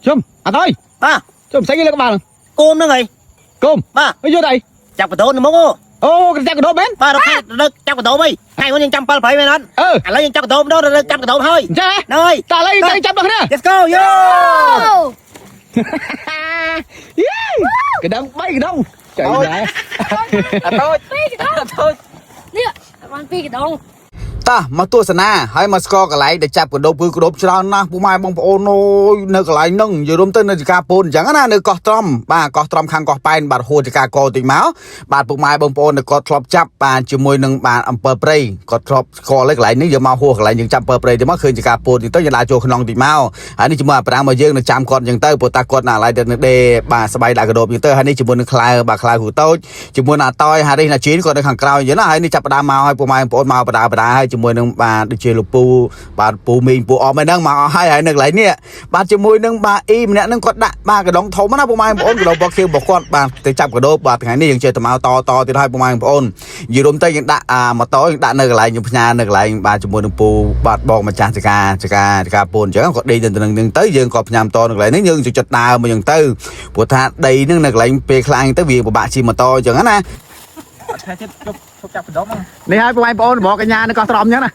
ជុំអត់ហើយ បាទ ជុំស្អីគេលើក្បាល គោមហ្នឹងហើយ គោម បាទ អីយកដៃ ចាប់កដោនមក អូគេចាប់កដោមែន បាទរកចាប់កដោអីថ្ងៃមុនយើងចាំ7ព្រៃមែនអត់ អឺ ឥឡូវយើងចាប់កដោម្ដងរកចាប់កដោហើយ អញ្ចឹង ហ្នឹងហើយ តើឥឡូវទៅចាប់ដល់គ្នា Let's go yo យេកដង3កដងចៃដែរ អត់តូច ពីរកដង អត់តូច នេះបានពីរកដង តោះមកទស្សនាហើយមកស្គាល់កន្លែងដែលចាប់កណ្ដូបគឺកណ្ដូបច្រើនណាស់ពុកម៉ែបងប្អូនអូយនៅកន្លែងហ្នឹងនិយាយរួមទៅនៅចការពូនអញ្ចឹងណានៅកោះត្រំបាទកោះត្រំខាងកោះប៉ែនបាទហួរចការកតិចមកបាទពុកម៉ែបងប្អូនដែលគាត់ធ្លាប់ចាប់បាទជាមួយនឹងបាទអំពើព្រៃគាត់ធ្លាប់ស្គាល់ហើយកន្លែងនេះយើងមកហួរកន្លែងយើងចាប់អំពើព្រៃទៅមកឃើញចការពូនទៅយើងដើរចូលក្នុងតិចមកហើយនេះជាមួយអាប្រាំងមកយើងនៅចាំគាត់អញ្ចឹងទៅព្រោះតាគាត់ណាកន្លែងទៅនៅដេបាទស្បៃដាក់កណ្ដូបអញ្ចឹងទៅហើយនេះជាមួយនឹងខ្លែបាទខ្លែគ្រូតូចជាមួយនឹងអាតយហារីសណាជីនគាត់នៅខាងក្រោយអញ្ចឹងណាហើយនេះចាប់ផ្ដើមមកហើយពុកម៉ែបងប្អូនមកបដាបដាហើយជាមួយនឹងបាទដូចជាលោកពូបាទពូមីងពូអមអីហ្នឹងមកអស់ហើយហើយនៅកន្លែងនេះបាទជាមួយនឹងបាទអ៊ីម្នាក់ហ្នឹងគាត់ដាក់បាទកណ្ដុងធំណាពុកម៉ែបងប្អូនកណ្ដុងរបស់ខៀវរបស់គាត់បាទទៅចាប់កណ្ដូបបាទថ្ងៃនេះយើងចេះតែមកតតទៀតហើយពុកម៉ែបងប្អូននិយាយរួមទៅយើងដាក់អាម៉ូតូយើងដាក់នៅកន្លែងយើងផ្ញើនៅកន្លែងបាទជាមួយនឹងពូបាទបងម្ចាស់ចកាចកាចកាពូនអញ្ចឹងគាត់ដេកទៅនឹងហ្នឹងទៅយើងក៏ផ្ញើម៉ូតូនៅកន្លែងនេះយើងចូលចិត្តដើរមកអញ្ចឹងទៅព្រោះថាដីហ្នឹងនៅកន្លែងពេលខ្លាំងទៅវាពិបាកជិះម៉ូតូអញ្ចឹងណា អត់ឆែទៀតជប់ជប់ចាប់កដោមក នេះហើយបងប្អូនបងកញ្ញានៅកោះត្រំអញ្ចឹងណា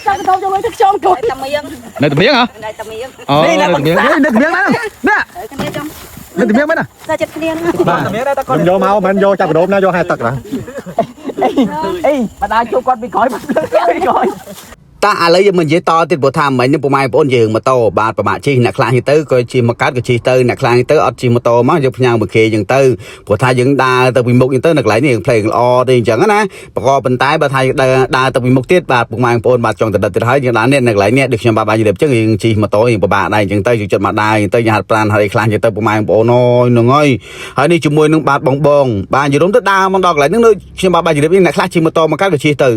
ចាប់កដងចូលទៅខ្យងគោ តាមៀង នៅតំៀងហ៎ នៅតាមៀង អូនៅតំៀង នេះនៅតំៀងណានេះ គ្នាចំ នៅតំៀងមែនណា តែចិត្តគ្នាហ្នឹង បាទតាមៀងដែរតាគាត់ ខ្ញុំយកមកមិនយកចាប់កណ្ដូបណាយកហែទឹកណា អីបដាជួបគាត់ពីក្រោយបាត់លើពីក្រោយ តើឥឡូវយើងមិននិយាយតទៀតព្រោះថាមិញនេះពុកម៉ែបងប្អូនយើងម៉ូតូបាទប្រមាថជិះអ្នកខ្លះនេះទៅក៏ជិះមកកាត់ក៏ជិះទៅអ្នកខ្លះនេះទៅអត់ជិះម៉ូតូមកយើងផ្ញើមកគេយើងទៅព្រោះថាយើងដើរទៅពីមុខយើងទៅនៅកន្លែងនេះយើងផ្លេងល្អទេអញ្ចឹងណាបកប៉ុន្តែបើថាយើងដើរដើរទៅពីមុខទៀតបាទពុកម៉ែបងប្អូនបាទចង់ទៅដិតទៀតហើយយើងដើរនេះនៅកន្លែងនេះដូចខ្ញុំបាទបាននិយាយអញ្ចឹងយើងជិះម៉ូតូយើងពិបាកដែរអញ្ចឹងទៅយើងចិត្តមកដើរអញ្ចឹងទៅយើងហាត់ប្រានហើយខ្លះអញ្ចឹងទៅពុកម៉ែបងប្អូនអូយហ្នឹងហើយហើយនេះជាមួយនឹងបាទបងបងបាទនិយាយរួមទៅដើរមកដល់កន្លែងហ្នឹងដូចខ្ញុំបាទបាននិយាយអ្នកខ្លះជិះម៉ូតូមកកាត់ក៏ជិះទៅ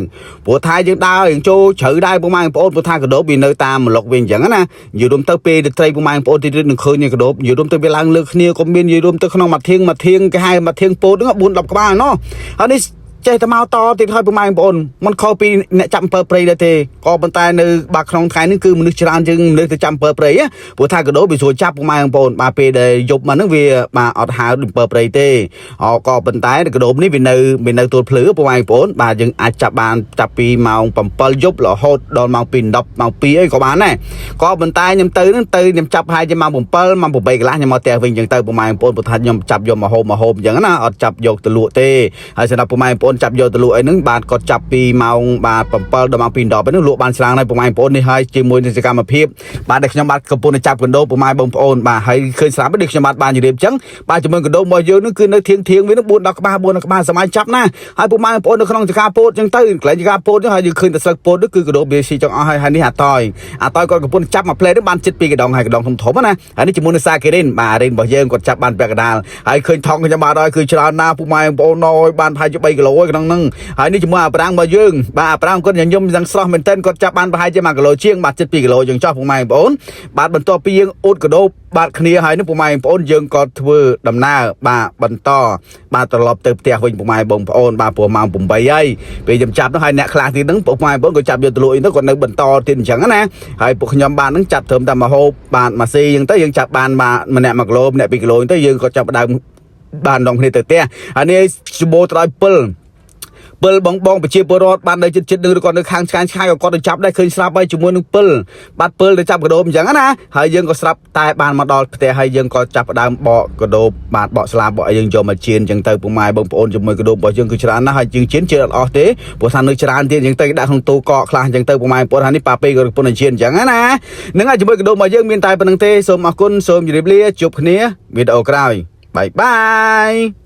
ព្រោះថាយើងដើរយើងចូលជ្រៅដែរពុកម៉ែបងប្អូនព្រោះថាកដោបវានៅតាមម្លុកវាអញ្ចឹងណានិយាយរួមទៅពេលត្រីពុកម៉ែបងប្អូនទីទៀតនឹងឃើញកដោបនិយាយរួមទៅវាឡើងលើគ្នាក៏មាននិយាយរួមទៅក្នុងមួយធៀងមួយធៀងគេហៅមួយធៀងពោតហ្នឹង4 10ក្បាលណោះហើយនេះចេះតែមកតទៀតហើយពុកម៉ែបងប្អូនមិនខុសពីអ្នកចាប់អំពើព្រៃដែរទេក៏ប៉ុន្តែនៅបាទក្នុងថ្ងៃនេះគឺមនុស្សច្រើនជាងមនុស្សទៅចាប់អំពើព្រៃណាព្រោះថាកដោបវាស្រួលចាប់ពុកម៉ែបងប្អូនបាទពេលដែលយប់មកហ្នឹងវាបាទអត់ហើដូចអំពើព្រៃទេអក៏ប៉ុន្តែកដោបនេះវានៅទួលភ្លឺពុកម៉ែបងប្អូនបាទយើងអាចចាប់បានចាប់ពីម៉ោង7យប់រហូតដល់ម៉ោង2 10ម៉ោង2អីក៏បានដែរក៏ប៉ុន្តែខ្ញុំទៅហ្នឹងទៅខ្ញុំចាប់ហើយជាម៉ោង7ម៉ោង8កន្លះខ្ញុំមកផ្ទះវិញអញ្ចឹងទៅពុកម៉ែបងប្អូនព្រោះថាខ្ញុំចាប់យកមកហូបមកហូបអញ្ចឹងណាអត់ចាប់យកទៅលក់ទេហើយសម្រាប់ពុកម៉ែបងប្អូនចាប់យកទៅលក់អីហ្នឹងបាទគាត់ចាប់ពីម៉ោងបាទ7ដល់ម៉ោង2 10ហ្នឹងលក់បានច្រើនហើយពុកម៉ែបងប្អូននេះហើយជាមួយនឹងសកម្មភាពបាទដែលខ្ញុំបាទកំពុងតែចាប់កណ្ដូបពុកម៉ែបងប្អូនបាទហើយឃើញស្រាប់ដូចខ្ញុំបាទបានជម្រាបអញ្ចឹងបាទជាមួយកណ្ដូបរបស់យើងហ្នឹងគឺនៅធៀងធៀងវាហ្នឹង4 10ក្បាល4 10ក្បាលសម័យចាប់ណាហើយពុកម៉ែបងប្អូននៅក្នុងចការពោតអញ្ចឹងទៅកន្លែងចការពោតហ្នឹងហើយយើងឃើញតែស្លឹកពោតហ្នឹងគឺកណ្ដូបវាស៊ីចង់អស់ហើយហើយនេះអាតយអាតយគាត់កំពុងចាប់មួយផ្លែហ្នឹងបានចិត្តពីកណ្ដងហើយកណ្ដងធំធំណាហើយនេះជាមួយនឹងសាគីរិនបាទរិនរបស់យើងគាត់ចាប់បានពាក់កណ្ដាលហើយឃើញថងខ្ញុំបាទហើយគឺច្រើនណាស់ពុកម៉ែបងប្អូនអើយបានប្រហែលជា3គីឡូហើយក្នុងហ្នឹងហើយនេះជាមួយអាប្រាំងរបស់យើងបាទអាប្រាំងគាត់ញញឹមយ៉ាងស្រស់មែនទែនគាត់ចាប់បានប្រហែលជា1គីឡូជាងបាទជិត2គីឡូជាងចោះពុកម៉ែបងប្អូនបាទបន្ទាប់ពីយើងអ៊ូតកដោបបាទគ្នាហើយនេះពុកម៉ែបងប្អូនយើងក៏ធ្វើដំណើរបាទបន្តបាទត្រឡប់ទៅផ្ទះវិញពុកម៉ែបងប្អូនបាទព្រោះម៉ោង8ហើយពេលខ្ញុំចាប់នោះហើយអ្នកខ្លះទៀតហ្នឹងពុកម៉ែបងប្អូនក៏ចាប់យកទៅលក់អីទៅគាត់នៅបន្តទៀតអញ្ចឹងណាហើយពួកខ្ញុំបានហ្នឹងចាប់ត្រឹមតែមកហូបបាទមកស៊ីអញ្ចឹងទៅយើងចាប់បានបាទម្នាក់1គីឡូម្នាក់2គីឡូអញ្ចឹងទៅយើងក៏ចាប់ផ្ដើមបានដងគ្នាទៅផ្ទះហើយនេះសម្បូរទៅដោយពិល ពិលបងបងប្រជាពលរដ្ឋបាននៅចិត្តចិត្តនឹងឬក៏នៅខាងឆ្ងាយឆ្ងាយក៏គាត់ទៅចាប់ដែរឃើញស្រាប់ហើយជាមួយនឹងពិលបាត់ពិលទៅចាប់កដោបអញ្ចឹងណាហើយយើងក៏ស្រាប់តែបានមកដល់ផ្ទះហើយយើងក៏ចាប់ផ្ដើមបកកដោបបាទបកស្លាបបកឲ្យយើងយកមកចៀនអញ្ចឹងទៅពុកម៉ែបងប្អូនជាមួយកដោបរបស់យើងគឺច្រើនណាស់ហើយយើងចៀនជឿអត់អស់ទេព្រោះថានៅច្រើនទៀតអញ្ចឹងទៅដាក់ក្នុងទូកកខ្លះអញ្ចឹងទៅពុកម៉ែបងប្អូនហើយនេះប៉ាពេក៏កំពុងតែចៀនអញ្ចឹងណានឹងហើយជាមួយកដោបរបស់យើងមានតែប៉ុណ្្នឹងទេសូមអរគុណសូមជម្រាបលាជួបគ្នាវីដេអូក្រោយបាយបាយ។